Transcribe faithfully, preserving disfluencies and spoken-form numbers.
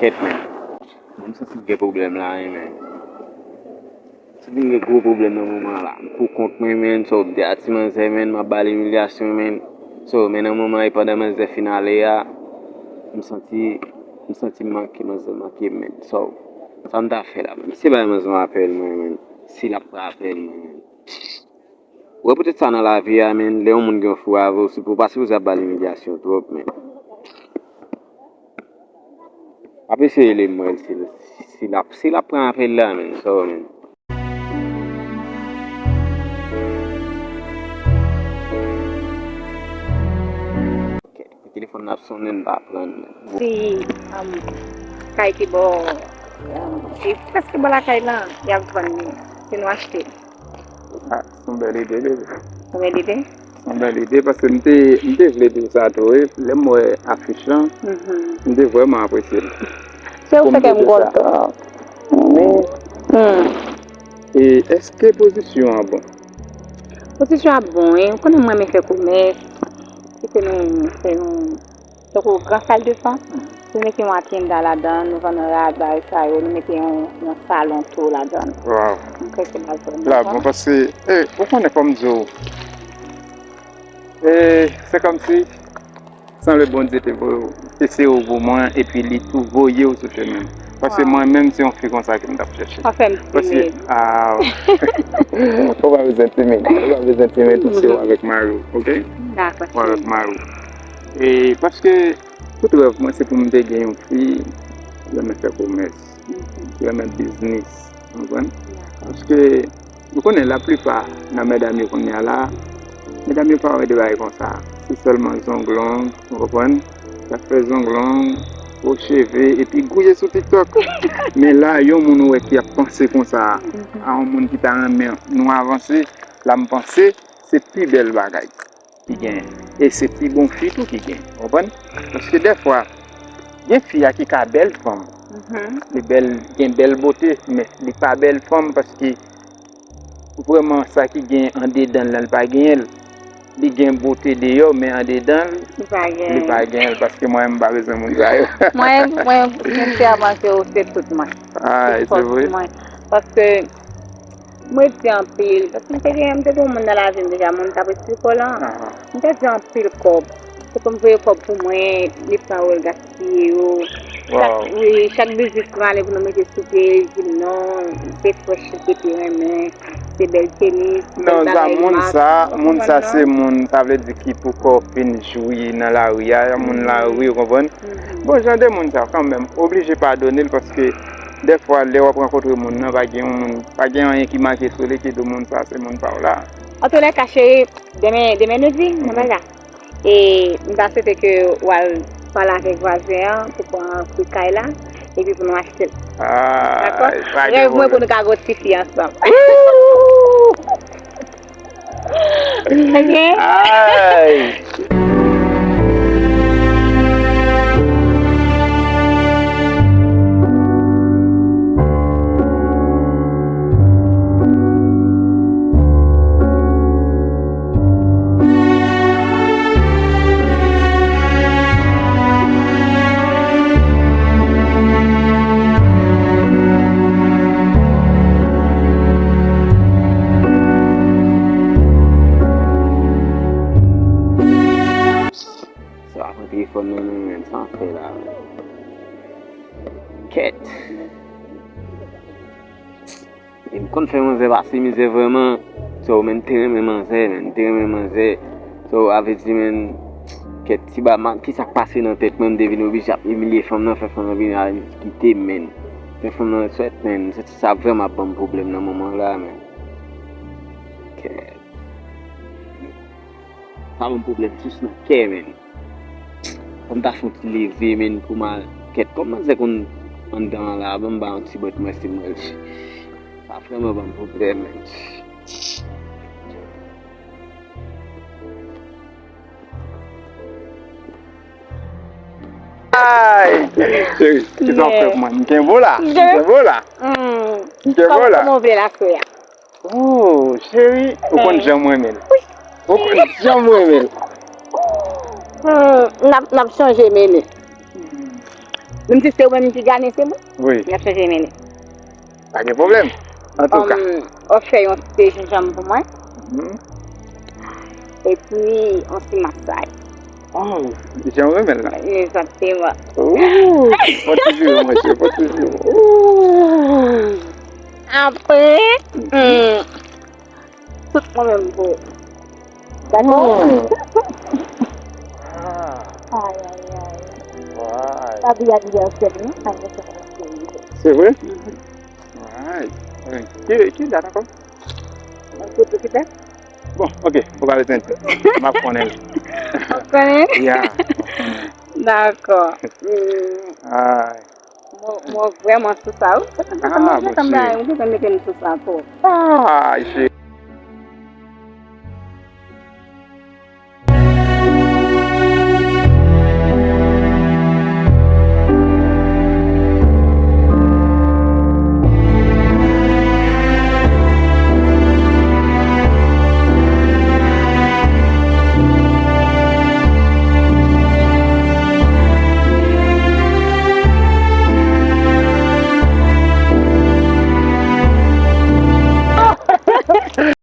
Kèt, men. Bon, m santi m gen pwoblèm la, wi, men. M santi m gen gwo pwoblèm nan moman la. M pou kont mwen, men. So, de a ti manzè, men. M ap ba l imilyasyon, men. So, men nan moman e pandan manzè fin ale a, m santi, m santi m manke, manzè manke m, men. So, sa m ta fè la, men? Se bay manzè yon apèl mwen, men. Si l ap pran apèl mwen, men. Ou wè poutèt sa nan lavi a, men, lè yon moun gen yon fou avè w, se pou w pa sipoze ap ba l imilyasyon twòp, men. Ap eseye rele m wè si, si l ap, si l ap pran apèl la, men, sa w, men. Telefòn nan ap sonnen, m pa pran l, men. Si, um, kay ki bò, um, e prèske bò lakay lan, y ap vann li. Se nou achte l. Ah, se yon bèl ide, bebe. Yon bèl ide? Se yon bèl ide, paske m te, m te vle di w sa tou, wi. Lè m wè afich lan, m te vrèman apresye l. Se ou fè kè m kontan. Men, e èske pozisyon an bon? Pozisyon an bon, wi. Ou konnen m renmen fè komès. Kite nou fè yon Tankou gran sal de fan, si nou mete yon atyenda ladan, nou vann rad, bagay sa yo, nou mete yon, yon salon tou ladan. Waw. M kwè se bagay sa. La bon, paske, e, ou konnen fò m di w, e, se kòmsi, sanble Bondye te voye w, te sere w pou mwen, epi li tou voye w sou chemen m. Paske mwen menm, se yon fi konsa ke m t ap chèche. Sa fè m timid. Paske, ah, ou pa bezwen timid, ou pa bezwen timid, ou se w avèk mari w, oke? Dakò. Ou avèk mari w. E paske tout rèv mwen se pou m te gen yon fi ki renmen fè komès, ki renmen biznis, ou konprann? Paske ou konnen laplipa nan medam yo kounye a la, medam yo pa wè de bagay konsa. Se sèlman zong long, ou konprann? Y ap fè zong long, gwo cheve, epi gouye sou TikTok. Men la, yon moun ou wè ki ap panse konsa a yon moun ki ta renmen nou avanse, la m panse se pi bèl bagay ki genyen. E se pi bon fi tou ki genyen. Ou konprann? Paske dèfwa, gen fi a ki ka bèl fanm. Li bèl, gen bèl bote, men li pa bèl fanm paske vrèman sa ki gen andedan l lan, li pa genyen l. Li gen bote deyò, men andedan l, li pa genyen l. Paske mwen, m pa bezwen moun sa yo. Mwen, mwen, sensèman, se ou, se tout mwen. Ah, se vre? Paske Mwen di anpil, paske m te gen, m te gen yon moun nan lavi m deja, moun t ap esplike w lan. M te di anpil kòb. Se pou m voye kòb pou mwen, li pran yo, l gaspiye yo. Chak, wi, chak biznis m ale pou nou mete sou pye, li di m non, se frèch li te pi renmen, se bèl tenis, bèl bagay, moun sa, moun sa se moun, sa vle di ki poko fin jwi nan lari a, moun lari, ou konprann? Bon, jan de moun sa, kanmenm, oblije padone l, paske dèfwa, lè w ap rankontre moun nan, pa gen yon moun, pa gen anyen ki make sou li ki di w moun sa se moun pa w la. Antoulèka, cheri, demen, demen nou di, nan bagay la. E m ta swete ke w al pale avèk vwazen an pou pran pri kay la, epi pou nou achte l. Dakò? Rèv mwen pou nou ka gen yon ti fi ansanm. Ok? Ay! Sa pa pran telefòn nan men, men, sa m fè la, men. Kèt. E m konn fè manzè pase mizè vrèman. So, men, m te renmen manzè, men, m te renmen manzè. So, a vle di, men, kèt, ti ba, ma, ki sa k pase nan tèt mwen, m te vin oblije ap imilye fanm nan, fè fanm nan vin al kite m, men. Fè fanm nan swèt, men, m santi sa vrèman ap ban m pwoblèm nan moman la, men. Kèt. Sa ban m pwoblèm jis nan kè, men. Fò m ta fè yon ti leve, men, pou m al. Kèt, kòm manzè konn anndan an la, ban m ba yon ti bòt mwen, si mwen. Sa vrèman ban m pwoblèm, men. Ay! Cheri, kisa w fè pou mwen? M kenbe w la. M kenbe w la. M kenbe w la. Kòman w vle l aswè a? Oh, cheri, ou konn jan m renmen l. Ou konn jan m renmen l. Hmm, n ap, n ap chanje meni. Menm si se ou menm ki gade, se mwen. Wi. M ap chanje mennen. Pa gen pwoblèm. Antouka. W ap fè yon ti jenjanm pou mwen. Epi, yon ti masay. Oh, jan w renmen l la. Egzakteman. Ooh, fò ti vire, monchè, fò ti vire. Ooh. Apre, hmm, tout mwen menm pou. Dakò? Hmm. Ay, ay, ay. Why? Papi anivèsè nou, anivèsè nou. Se vre? Why? Ki, ki dat ankò? Mwen foto ki fè? Bon, ok, ou pa bezwen di. M ap konnen. Ou konnen? Ya. Dakò. Hmm, Ay. mwen, mwen vrèman sou sa, wi. Ah, monchè. Ou te mete m sou sa tou. Ay, cheri.